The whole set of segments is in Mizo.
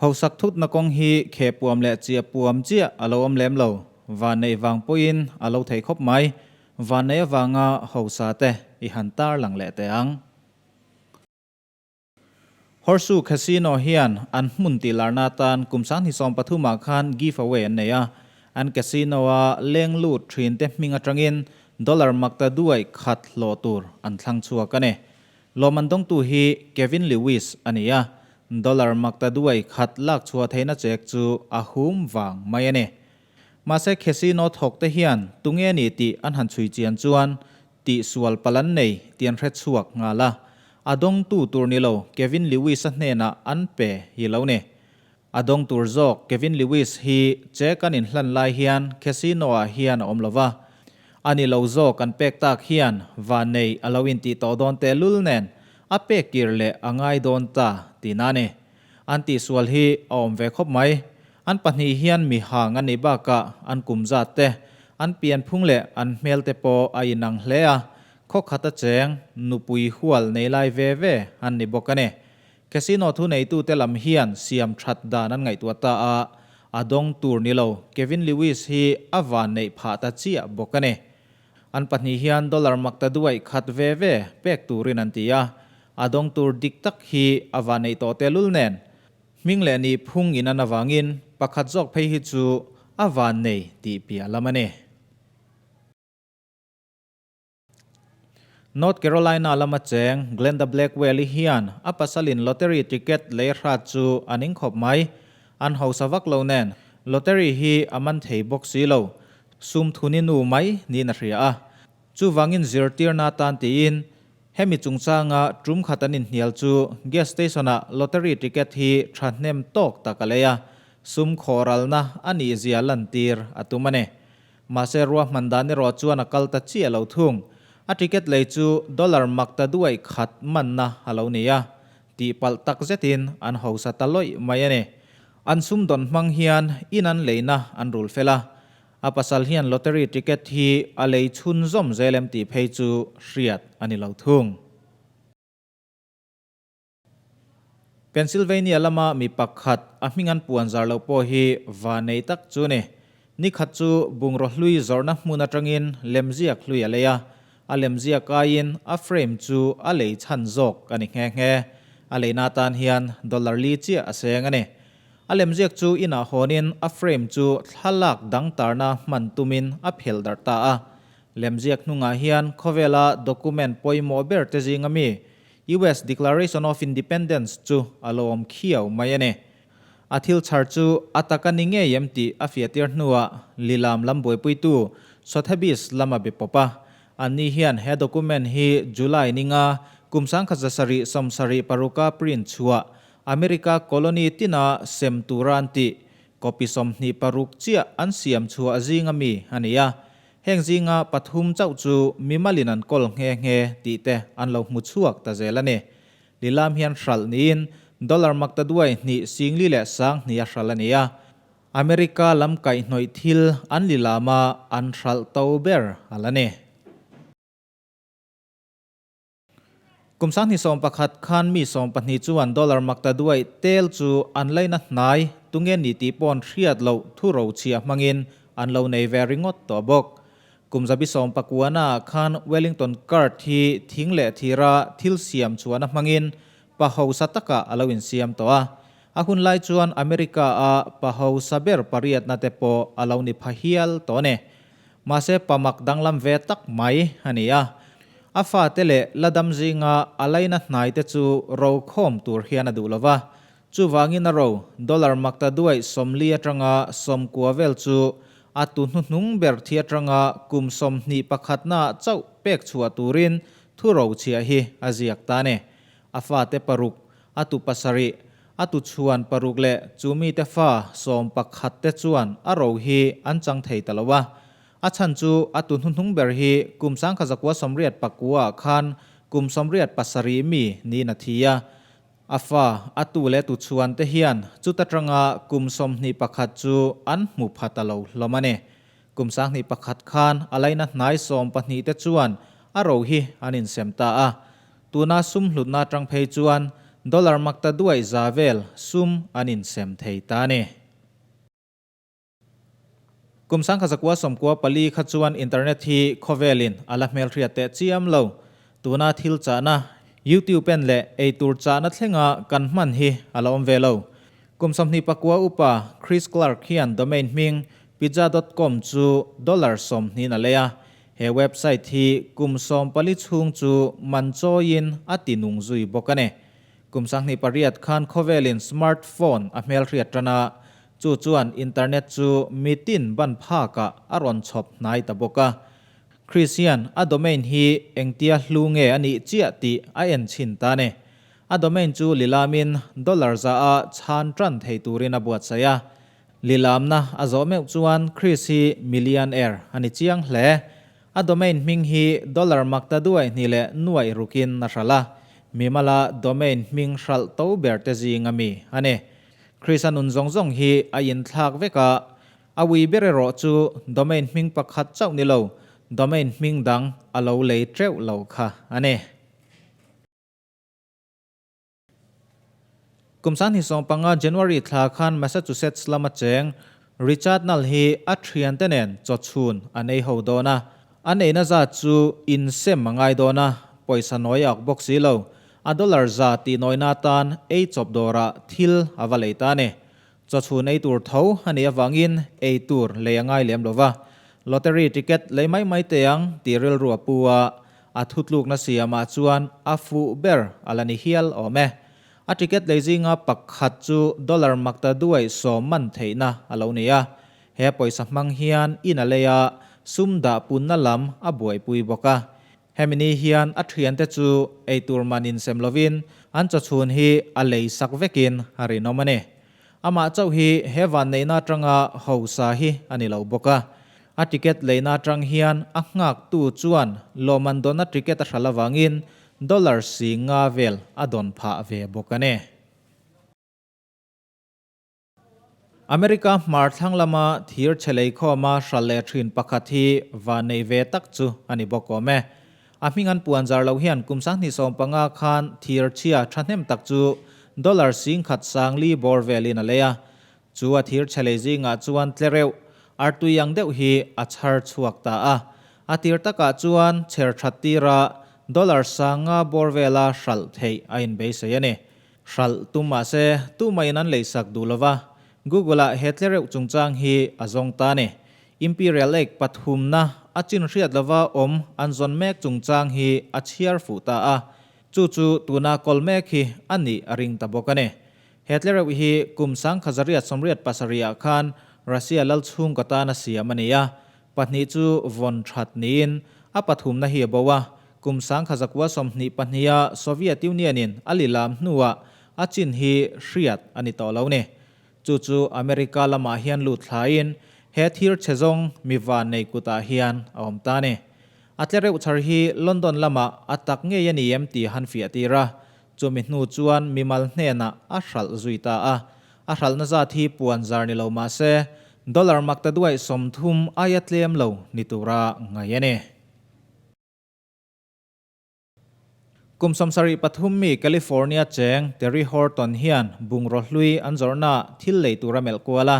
Hausak thutna kawng hi kheh puam leh chiah puam chiah a lo awm lem lo. Vanneih vang pawhin a lo thei khawp mai. Vanneih avanga hausa te i han tar lang leh teh ang. Horseshoe Casino hian an hmun tih larna atan kum 2013 ah khan giveaway an nei a, an casino-a leng lut thin te hming atangin dollar makta duai khat hlawh tur an thlang chhuak a ni. Lawmman dawngtu hi Kevin Lewis a ni a, dollar makta duai khat lak chhuah theihna chek chu a hum vang mai a ni. Mahse casino thawk te hian tunge ni tih an han chhui chian chuan Tih sual palh an nei tih an hre chhuak nghal a, a dawngtu tur ni lo Kevin Lewis-a hnenah an pe hi lo ni. A dawng tur zawk Kevin Lewis hi che kan inhlan lai hian casino-ah hian a awm lo va, a ni lo zawk an pek tak hian vannei a lo intih tawh dawn tehlul nen a pek kir leh a ngai dawn ta tihna a ni. An tihsual hi a awm ve khawp mai. An pahnih hian mi hang an nih bakah an kum zat te, an pianphung leh an hmel te pawh a inang hle a, khaw khat a cheng, nupui hual nei lai ve ve an ni bawk a ni. Casino thuneitute lam hian siam that dan an ngaihtuah ta a, a dawng tur ni lo Kevin Lewis hi a van neih phah ta chiah bawk a ni. An pahnih hian dollar makta duaih khat ve ve pek turin an ti a, a dawng tur dik tak hi a van neih tawh tehlul nen Hming leh nih phung in an avangin pakhat zawk phei hi chu a van nei tih piah lam a ni. North Carolina lama cheng Glenda Blackwell-i hian a pasalin lottery ticket lei hrat chu a ning khawp mai. An hausa vak lo nen lottery hi a man thei bawk si lo. Sum thuni nu mai niin a hria a. Chuvangin zirtirna atan tiin Hemi chungchanga tum khat an inhnial chu gas station-ah lottery ticket hi thahnem tawk tak a lei a, sum khawhralna a nihzia lantir a tum a ni. Mahse ruahman dan erawh chuan a kal ta chiah lo thung. A ticket lei chu dollar mak ta duaih khat manna a lo ni a, tihpalh tak zetin an hausa ta lawih mai a ni. An sumdawn hmang hian in an leina an rul fel a, A pasal hian lottery ticket hi a lei chhunzawm zel em tih phei chu hriat a ni lo thung. Pennsylvania lama mi pakhat a hming an puan zar loh pawh hi va nei tak chu ni. Ni khat chu bungraw hlui zawrhna hmun atangin lemziak hlui a lei a, a lemziak aiin a frame chu a lei chhan zawk a ni nghe nghe. A leina atan hian dollar li chiah a seng a ni. A lemziak chu inah hawnin a frame chu thlalak dang tarna hman tumin a phelh darh ta a. Lemziak hnungah hian khawvela document pawimawh ber te zinga mi US Declaration of Independence chu a lo awm khiau mai a ni. A thil chhar chu a tak a ni ngei em tih a fiahtir hnuah lilam lam buaipuitu Sotheby's lam a be pawp a. Anni hian he document hi July ninga kum 1776 a print chhuah America colony tina sem tura an tih, copy 26 chiah an siam chhuah zinga mi a ni a. Heng zinga pathum chauh chu mimalin an kawl nghe nghe tih te an lo hmu chhuak ta zel a ni. Lilam hian hralh niin dollar makta duai hnih singli leh sang hnih a hralh a ni a. America lam kaihhnawih thil an lilama an hralh to ber a la ni. Kum 2011 khan mi 20 chuan dollar makta duaih tel chu an laina hnai tunge ni tih paw'n hriat loh thu rochhiah hmangin an lo nei ve ringawt tawh bawk. Kum 19 ah khan Wellington Card hi thing leh thira thil siam chhuahna hmangin pa hausa takah a lo insiam tawh a. A hun lai chuan America-a pa hausa ber pariatna te pawh a lo ni pha hial tawh a ni. Mahse pamak danglam ve tak mai a ni a. A fate leh la dam zinga a laina hnai te chu ro khawm tur hian a duh lo va. Chuvangin a ro dollar makta duaih 40 atanga 90 vel chu a tu hnuhnung ber thi atanga kum 21 naah chauh pek chhuah turin thu ro chhiah hi a ziak ta a ni. A fate paruk, a tu pasarih, a tu chhuan paruk leh chu mite fa 11 te chuan a ro hi an chang thei ta lo a. A chhan chu a tu hnuhnung ber hi kum 1989 ah khan kum 87 mi niin a thi a. A fa, a tu leh tu chhuan te hian chuta tanga kum 21 chu an hmu pha ta lo hlawm a ni. Kum 2001 khan a laina hnai 12 te chuan a ro hi an insem ta a. Tuna sum hlutna atang phei chuan Dollar makta duai za vel sum an insem thei ta a ni. Kum 1994 kha chuan internet hi khawvelin a la hmelhriat teh chiam lo. Tuna thil chahna, YouTube en leh eitur chahna thlenga kan hman hi a la awm ve lo. Kum 29 upa Chris Clark hian domain hming pizza dot com chu dollar sawmhnin a lei a. He website hi kum 14 chhung chu man chawiin a ti nung zui bawk a ni. Kum 28 khan khawvelin smartphone a hmelhriat tan a, chu chuan internet chu mitin ban phakah a rawn chhawp hnai ta bawk a. Chris hian a domain hi engtia hlu nge a nih chiah tih a en chhin ta a ni. A domain chu lilamin dollar za a chhan tan thei turin a buatsaih a. Lilamna a zawh meuh chuan Chris hi millionaire a ni chiang hle. A domain hming hi dollar makta duai hnih leh nuaih rukin a hralh a, mimala domain hming hralh to ber te zinga mi a ni. Chris a nun zawng zawng hi a inthlak vek a, a ui ber erawh chu domain hming pakhat chauh ni lo, domain hming dang a lo lei teuh lo kha a ni. Kum 2015 January thla khan Massachusetts lama cheng Richard Null hi a thiante nen chawchhun an ei ho dawn a. An eina zat chu insem a ngai dawn a, pawisa nawi ak bawk si lo. A dollar za tih nawina atan ei chawp dawrah thil a va lei ta a ni. Chawchhun ei tur tho a nih avangin ei tur lei a ngai lem lo va. Lottery ticket lei mai mai teh ang tih rilru a pu a, a thutlukna siamah chuan a fuh ber a la ni hial awm e. A ticket lei zinga pakhat chu dollar makta duai sawm man theihna a lo ni a. He pawisa hmang hian in a lei a, sum dah punna lam a buaipui bawk a. Hemi ni hian a thiante chu eitur man insem lovin an chawchhun hi a lei sak vekin a rinawm a ni. Amah chauh hi he vanneihna atanga hausa hi a ni lo bawk a. A ticket leina atang hian a nghaktu chuan lawmman dawnna ticket a hral avangin dollar si nga vel a dawn phah ve bawk a ni. America hmar thlang lama thir chhe lei khawma hral leh thin pakhat hi van nei ve tak chu a ni bawk awm e. A hming an puan zar lo hian kum 2015 khan thir chhia thahnem tak chu dollar 10,000 sangli bawr velin a lei a. Chu a thir chhe lei zingah chuan tle reuh artui ang deuh hi a chhar chhuak ta a. A tir takah chuan chher that tira dollar 5,000 bawr vela hralh theih a inbeisei a ni. Hralh tum mah se, tumahin an leisak duh lova, Google-ah he tlereuh chungchang hi a zawng ta a ni. Imperial Lake pathumna a chin hriat lova awm an zawn mek chungchang hi a chhiar fuh ta a, chu chu tuna kawl mek hi a nih a ring ta bawk a ni. He tlereuh hi kum 1887 ah khan Russia lal chhungkaw tana siam a ni a, Pahnih chu vawn that niin a pathumna hi a bo a, kum 1922 a Soviet Union in a lilam hnuah a chin hi hriat a ni tawh lo ni. Chu chu America lamah hian lut thlaiin he thir chhe zawng mi van nei kutah hian a awm ta ni. A tle reuh chhar hi London lamah a tak ngei a ni em tih han fiah tir a, chumi hnu chuan mimal hnenah a hralh zui ta a. A hralhna zat hi puan zar ni lo mah se, dollar makta duaih 30 aia tlem lo ni tura ngaih a ni. Kum 73 mi California cheng Terry Horton hian bungraw hlui an zawrhnaah thil lei tura melh kual a,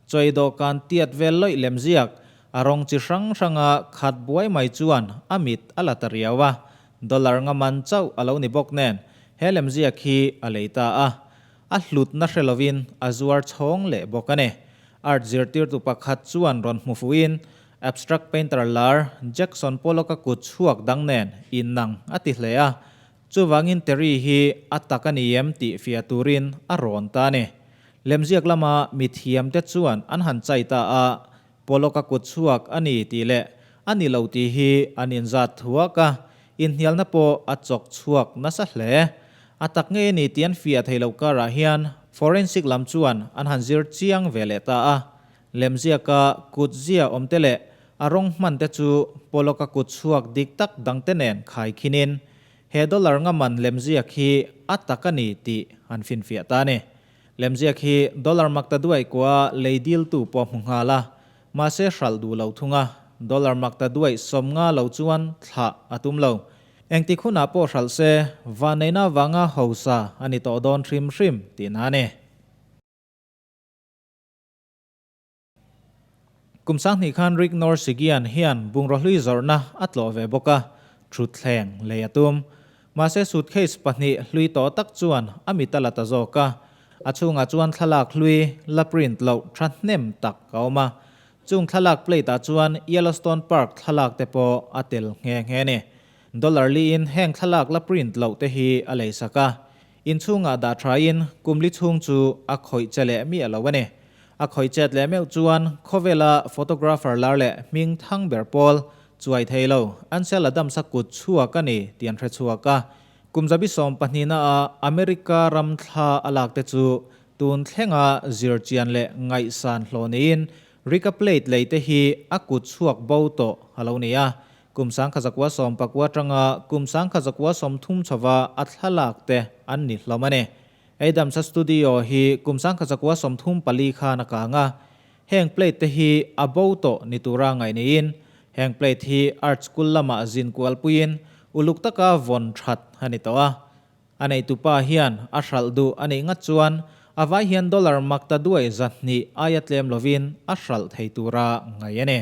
chawi dawhkan tiat vel lawih lem ziak a rawng chi hrang hranga khat buai mai chuan a mit a la ta riau a, dollar nga man chauh a lo ni bawk nen he lem ziak hi a lei ta a. A hlutna hre lovin a zuar chhawng leh bawk a ni. Art zirtirtu pakhat chuan rawn hmu fuhin abstract painter lar Jackson Pollock-a kut chhuak dang nen innang a ti hle a, chuvangin Terry hi a tak a ni em tih fiah turin a rawn ta a ni. Lemziak lama mithiamte chuan an han chai ta a, Pollock-a kut chhuak a ni tih leh a ni lo tih hi an inzat thuak a, inhnialna pawh a chawk chhuak nasa hle. A tak ngei a ni tih an fiah thei loh karah hian forensic lam chuan an han zir chiang ve leh ta a. Lemziaka kut zia awm te leh a rawng hman te chu Pollock-a kut chhuak dik tak dang te nen khai khinin he dollar nga man lemziak hi a tak a ni tih an finfiah ta a ni. Lemziak hi dollar makta duai kua lei diltu pawh hmu nghal a, mahse hralh duh lo thung a, dollar makta duai 50 lo chuan thlah a tum lo. Engtik hunah pawh hralh se, vanneihna avanga hausa a ni tawh dawn hrim hrim tihna a ni. Kum 2000 khan Rick Norsigian hian bungraw hlui zawrhna a tlawh ve bawk a, thutthleng lei a tum. Mahse suitcase pahnih hlui tawh tak chuan a mit a la ta zawk a, a chhungah chuan thlalak hlui la print loh thahnem tak a awm a. Chung thlalak plate ah chuan Yellowstone Park thlalak te pawh a tel nghe nghe a ni. Dollar liin heng thlalak la print loh te hi a lei sak a. Inchhungah dah thain kum li chhung chu a khawih che leh miah lo a ni. A khawih chet leh meuh chuan khawvela photographer lar leh hming thang ber pawl chuai thei lo Ansel Adams a kut chhuak a ni tih an hre chhuak a. Kum zabi 12 na ah America ram thla a lak te chu tun thlenga zir chian leh ngaihsan hlawh niin Rika plate lei te hi a kut chhuak bo tawh a lo ni a. Kum 1919 atanga kum 1930 chhova a thlalak te an ni hlawm a ni. Adams-a studio hi kum 1934 khan a kang a, heng plate te hi a bo tawh ni tura ngaih niin heng plate hi art school lamah zin kual puiin uluk taka vawn that a ni tawh a. A neitupa hian a hralh duh a nih ngat chuan a vai hian dollar makta duai 200 aia tlem lovin a hralh thei tura ngaih a ni.